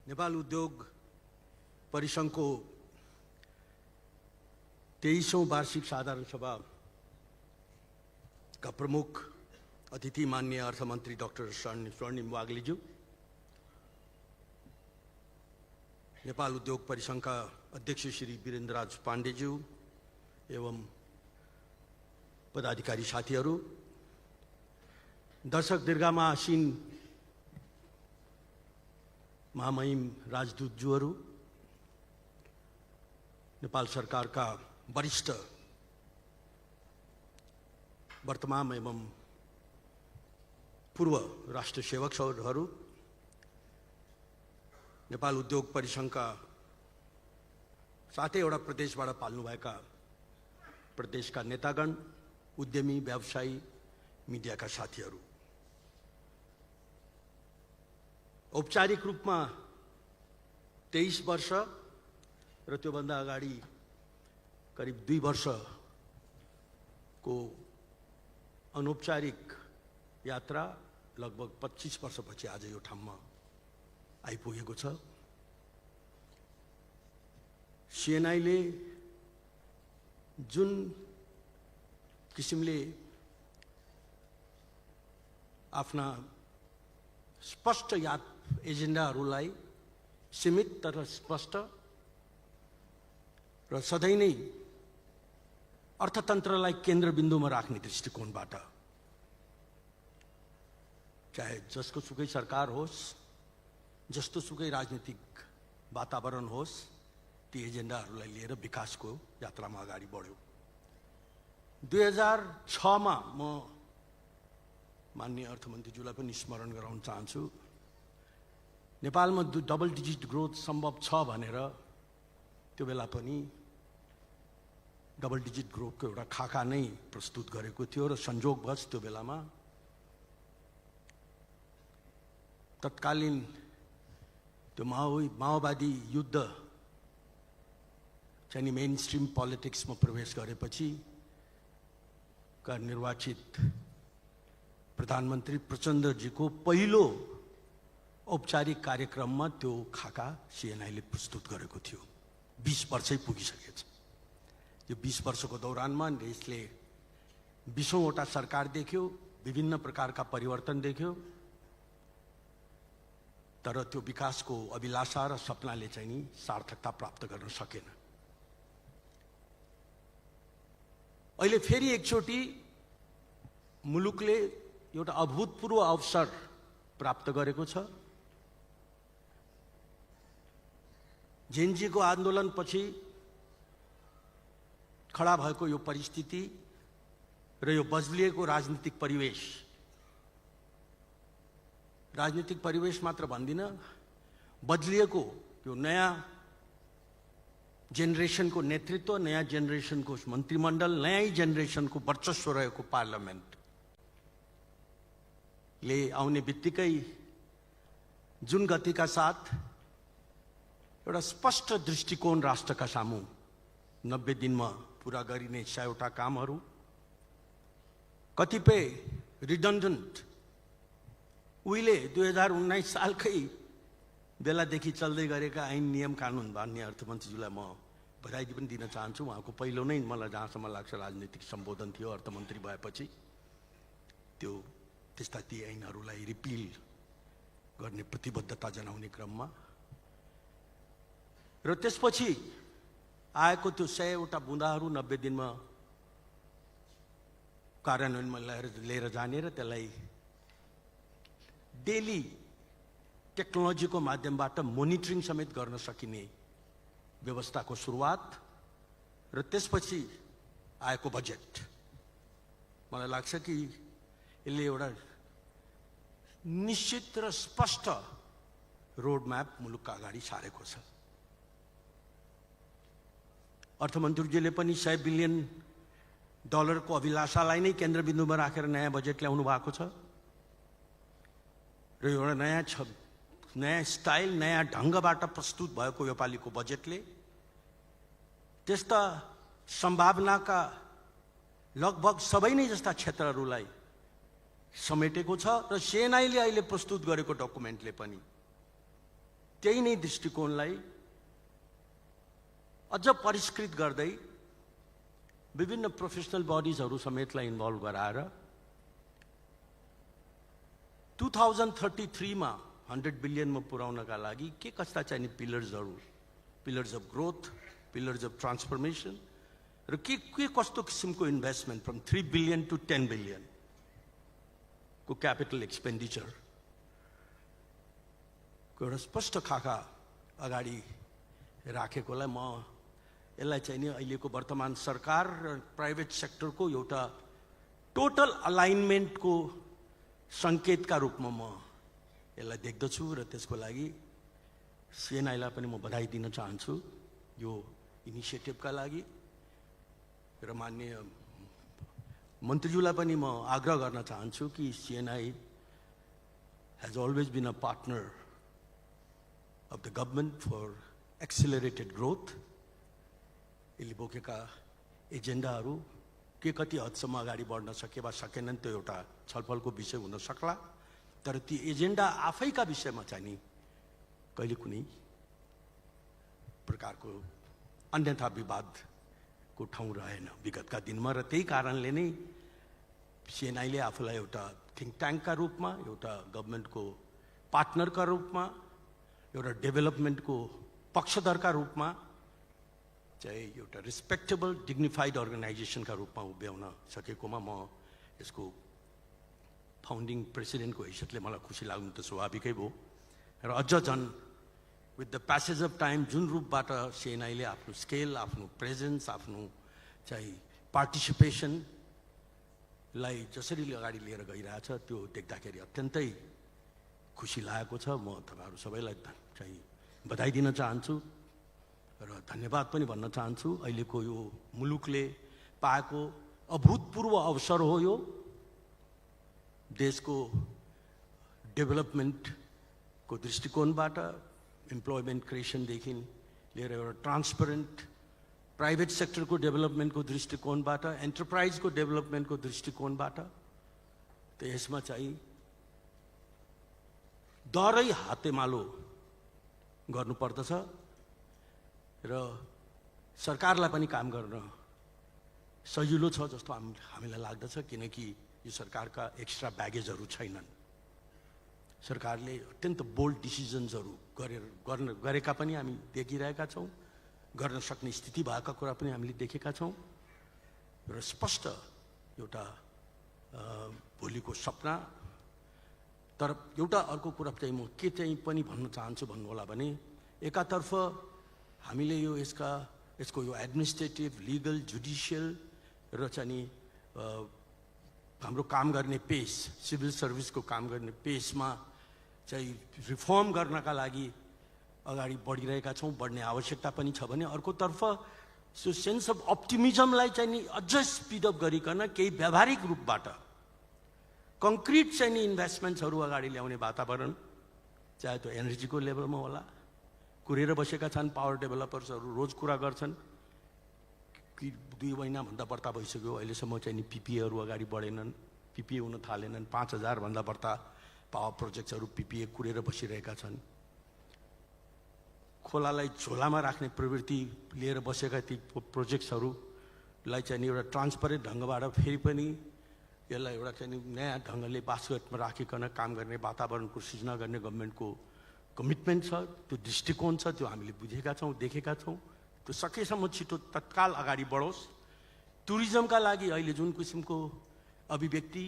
नेपाल उद्योग परिसंघको 23औं वार्षिक साधारण सभा का प्रमुख अतिथि माननीय अर्थमन्त्री डाक्टर स्वर्णिम वाग्लेज्यू, नेपाल उद्योग परिसंघका अध्यक्ष श्री वीरेन्द्रराज पाण्डेज्यू एवं पदाधिकारी साथीहरू, दर्शक दीर्घामा आसीन महामहिम राजदूतज्यूहरू, नेपाल सरकारका वरिष्ठ वर्तमान एवं पूर्व राष्ट्र सेवकहरू, नेपाल उद्योग परिसंघका 7वटा प्रदेशबाट पाल्नुभएका प्रदेशका नेतागण, उद्यमी, व्यवसायी, मिडियाका साथीहरू, औपचारिक रूपमा 23 वर्ष र त्योभन्दा अगाडि करिब 2 वर्षको अनौपचारिक यात्रा लगभग 25 वर्षपछि आज यो ठाउँमा आइपुगेको छ। सीएनआईले जुन किसिमले आफ्ना स्पष्ट एजेन्डाहरूलाई सीमित तर स्पष्ट र सधैँ नै अर्थतन्त्रलाई केन्द्रबिन्दुमा राख्ने दृष्टिकोणबाट, चाहे जसको सुकै सरकार होस्, जस्तो सुकै राजनीतिक वातावरण होस्, ती एजेन्डाहरूलाई लिएर विकासको यात्रामा अगाडि बढ्यो। 2006 मा म माननीय अर्थमन्त्रीज्यूलाई पनि स्मरण गराउन चाहन्छु, नेपालमा डबल डिजिट ग्रोथ सम्भव छ भनेर त्यो बेला पनि डबल डिजिट ग्रोथको एउटा खाका नै प्रस्तुत गरेको थियो र संयोगवश त्यो बेलामा तत्कालीन त्यो माओवादी युद्ध चाहिँ मेन स्ट्रिम पोलिटिक्समा प्रवेश गरेपछि का निर्वाचित प्रधानमन्त्री प्रचण्डजीको पहिलो औपचारिक कार्यक्रममा त्यो खाका सीएनआईले प्रस्तुत गरेको थियो। 20 वर्षै पुगिसकेछ। यो 20 वर्षको दौरानमा देशले 20औंवटा सरकार देख्यो, विभिन्न प्रकारका परिवर्तन देख्यो, तर त्यो विकासको अभिलाषा र सपनाले चाहिँ नि सार्थकता प्राप्त गर्न सकेन। अहिले फेरि एकचोटि मुलुकले एउटा अभूतपूर्व अवसर प्राप्त गरेको छ। जेनजीको आन्दोलनपछि खडा भएको यो परिस्थिति र यो बदलिएको राजनीतिक परिवेश मात्र भन्दिन, बदलिएको यो नयाँ जेनेरेसनको नेतृत्व, नयाँ जेनेरेसनको मन्त्रीमण्डल, नयाँ जेनेरेसनको वर्चस्व रहेको पार्लियामेन्टले आउने बित्तिकै जुन गतिका साथ एउटा स्पष्ट दृष्टिकोण राष्ट्रका सामु 90 दिनमा पूरा गरिने 100वटा कामहरू, कतिपय रिडन्डेन्ट उहिले 2019 सालकै बेलादेखि चल्दै गरेका ऐन नियम कानुन मान्य अर्थमन्त्रीज्यूलाई म बधाई पनि दिन चाहन्छु। उहाँको पहिलो नै मलाई जहाँसम्म लाग्छ राजनीतिक सम्बोधन थियो अर्थमन्त्री भएपछि, त्यो त्यस्ता ती ऐनहरूलाई रिपिल गर्ने प्रतिबद्धता जनाउने क्रममा र त्यसपछि आएको त्यो 100वटा बुँदाहरू 90 दिनमा कार्यान्वयनमा लिएर जाने र त्यसलाई डेली टेक्नोलोजीको माध्यमबाट मोनिटरिङ समेत गर्न सकिने व्यवस्थाको सुरुवात र त्यसपछि आएको बजेट, मलाई लाग्छ कि यसले एउटा निश्चित र स्पष्ट रोडम्याप मुलुकका अगाडि सारेको छ। अर्थमन्त्रीजीले पनि $100 बिलियन को अभिलाषालाई नै केन्द्रबिन्दुमा राखेर नयाँ बजेट ल्याउनु भएको छ र एउटा नयाँ स्टाइल, नयाँ ढङ्गबाट प्रस्तुत भएको योपालिको बजेटले त्यस्ता सम्भावनाका लगभग सबै नै जस्ता क्षेत्रहरूलाई समेटेको छ र सीएनआईले अहिले प्रस्तुत गरेको डकुमेन्टले पनि त्यही नै दृष्टिकोणलाई अझ परिष्कृत गर्दै विभिन्न प्रोफेसनल बडिजहरू समेतलाई इन्भल्भ गराएर 2033 मा 100 बिलियनमा पुर्याउनका लागि के कस्ता चाहिने पिलर्सहरू, pillars of growth, pillars of transformation र के कस्तो किसिमको investment from 3 billion to 10 billion को क्यापिटल एक्सपेन्डिचर को एउटा स्पष्ट खाका अगाडि राखेकोलाई म यसलाई चाहिँ नि अहिलेको वर्तमान सरकार र प्राइभेट सेक्टरको एउटा टोटल अलाइनमेन्टको सङ्केतका रूपमा म यसलाई देख्दछु र त्यसको लागि सिएनआईलाई पनि म बधाई दिन चाहन्छु यो इनिसिएटिभका लागि र माननीय मन्त्रीज्यूलाई पनि म आग्रह गर्न चाहन्छु कि CNI has always been a partner of the government for accelerated growth. यसले बोकेका एजेन्डाहरू के कति हदसम्म अगाडि बढ्न सके वा सकेनन् त्यो एउटा छलफलको विषय हुन सक्ला, तर ती एजेन्डा आफैका विषयमा चाहिँ नि कहिले कुनै प्रकारको अन्यथा विवादको ठाउँ रहेन विगतका दिनमा र त्यही कारणले नै सिएनआईले आफूलाई एउटा थिङ्क ट्याङ्कका रूपमा, एउटा गभर्मेन्टको पार्टनरका रूपमा, एउटा डेभलपमेन्टको पक्षधरका रूपमा चाहिँ एउटा रेस्पेक्टेबल डिग्निफाइड अर्गनाइजेसनका रूपमा उभ्याउन सकेकोमा म यसको फाउन्डिङ प्रेसिडेन्टको हैसियतले मलाई खुसी लाग्नु त स्वाभाविकै भयो र अझ झन् with the passage of time जुन रूपबाट सिएनआईले आफ्नो स्केल, आफ्नो प्रेजेन्स, आफ्नो चाहिँ पार्टिसिपेसनलाई जसरी अगाडि लिएर गइरहेछ त्यो देख्दाखेरि अत्यन्तै खुसी लागेको छ। म तपाईँहरू सबैलाई चाहिँ बधाई दिन चाहन्छु र धन्यवाद पनि भन्न चाहन्छु। अहिलेको यो मुलुकले पाएको अभूतपूर्व अवसर हो यो देशको डेभलपमेन्टको दृष्टिकोणबाट, इम्प्लोइमेन्ट क्रिएसनदेखि लिएर एउटा ट्रान्सपरेन्ट प्राइभेट सेक्टरको डेभलपमेन्टको दृष्टिकोणबाट, एन्टरप्राइजको डेभलपमेन्टको दृष्टिकोणबाट त यसमा चाहिँ दरै हातेमालो गर्नुपर्दछ र सरकारलाई पनि काम गर्न सजिलो छ जस्तो हामीलाई लाग्दछ, किनकि यो सरकारका एक्स्ट्रा ब्यागेजहरू छैनन्। सरकारले अत्यन्त बोल्ड डिसिजन्सहरू गरेका पनि हामी देखिरहेका छौँ, गर्न सक्ने स्थिति भएका कुरा पनि हामीले देखेका छौँ र स्पष्ट एउटा भोलिको सपना। तर एउटा अर्को कुरा चाहिँ म के चाहिँ पनि भन्न चाहन्छु भन्नु होला भने, एकातर्फ हामीले यो यसको यो एडमिनिस्ट्रेटिभ, लिगल, जुडिसियल र चाहिँ हाम्रो काम गर्ने पेस, सिभिल सर्भिसको काम गर्ने पेसमा चाहिँ रिफर्म गर्नका लागि अगाडि बढिरहेका छौँ, बढ्ने आवश्यकता पनि छ भने अर्कोतर्फ सो सेन्स अफ अप्टिमिजमलाई चाहिँ नि अझ स्पिडअप गरिकन केही व्यावहारिक रूपबाट कङ्क्रिट चाहिँ नि इन्भेस्टमेन्ट्सहरू अगाडि ल्याउने वातावरण, चाहे त्यो एनर्जीको लेभलमा होला, कुरेर बसेका छन् पावर डेभलपर्सहरू, रोज कुरा गर्छन् कि 2 महिनाभन्दा बढ्ता भइसक्यो अहिलेसम्म चाहिँ नि पिपिएहरू अगाडि बढेनन्, पिपिए हुन थालेनन्, 5000 भन्दा बढ्ता पावर प्रोजेक्ट्सहरू पिपिए कुरेर बसिरहेका छन्। खोलालाई झोलामा राख्ने प्रवृत्ति लिएर बसेका ती प्रोजेक्ट्सहरूलाई चाहिँ एउटा ट्रान्सपरेन्ट ढङ्गबाट फेरि पनि यसलाई एउटा चाहिँ नयाँ ढङ्गले बास्केटमा राखिकन काम गर्ने वातावरणको सृजना गर्ने गभर्मेन्टको कमिटमेन्ट छ, त्यो दृष्टिकोण छ, त्यो हामीले बुझेका छौँ, देखेका छौँ। त्यो सकेसम्म छिटो तत्काल अगाडि बढोस्। टुरिज्मका लागि अहिले जुन किसिमको अभिव्यक्ति,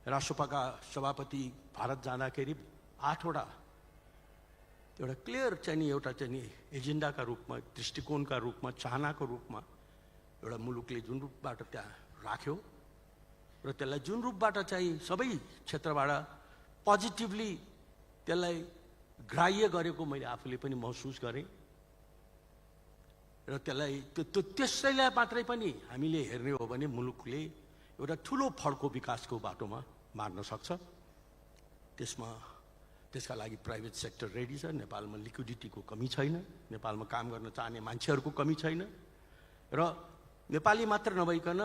राष्ट्रसभाका सभापति भारत जाँदाखेरि 8 वटा एउटा क्लियर चाहिँ नि एउटा चाहिँ नि एजेन्डाका रूपमा, दृष्टिकोणका रूपमा, चाहनाको रूपमा एउटा मुलुकले जुन रूपबाट त्यहाँ राख्यो र त्यसलाई जुन रूपबाट चाहिँ सबै क्षेत्रबाट पोजिटिभली त्यसलाई ग्राह्य गरेको मैले आफूले पनि महसुस गरेँ र त्यसलाई त्यसैलाई मात्रै पनि हामीले हेर्ने हो भने मुलुकले एउटा ठुलो फड्को विकासको बाटोमा मार्न सक्छ। त्यसका लागि प्राइभेट सेक्टर रेडी छ। नेपालमा लिक्विडिटीको कमी छैन, नेपालमा काम गर्न चाहने मान्छेहरूको कमी छैन र नेपाली मात्र नभइकन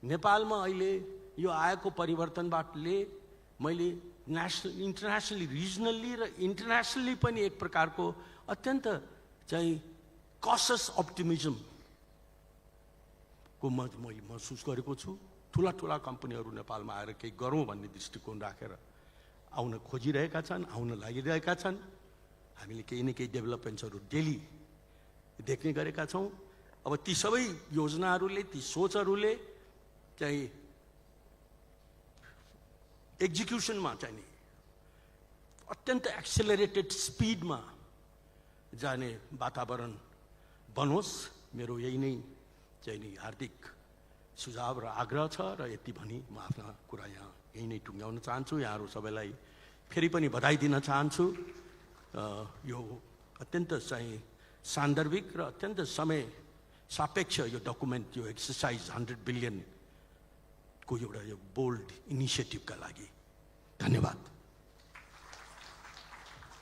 नेपालमा अहिले यो आएको परिवर्तनबाटले मैले नेसनल इन्टरनेसनली रिजनल्ली र इन्टरनेसनली पनि एक प्रकारको अत्यन्त चाहिँ कसियस अप्टिमिजम को मैले महसुस गरेको छु। ठुला ठुला कम्पनीहरू नेपालमा आएर केही गरौँ भन्ने दृष्टिकोण राखेर आउन खोजिरहेका छन्, आउन लागिरहेका छन्। हामीले केही न केही डेभलपमेन्ट्सहरू डेली देख्ने गरेका छौँ। अब ती सबै योजनाहरूले, ती सोचहरूले चाहिँ एक्जिक्युसनमा चाहिँ नि अत्यन्त एक्सेलरेटेड स्पिडमा जाने वातावरण बनोस्, मेरो यही नै चाहिँ नि हार्दिक सुझाव र आग्रह छ। र यति भनी म आफ्ना कुरा यहाँ यही नै टुङ्ग्याउन चाहन्छु। यहाँहरू सबैलाई फेरि पनि बधाई दिन चाहन्छु। यो अत्यन्त चाहिँ सान्दर्भिक र अत्यन्त समय सापेक्ष यो डकुमेन्ट, यो एक्सर्साइज 100 बिलियन को एउटा यो बोल्ड इनिसिएटिभका लागि धन्यवाद।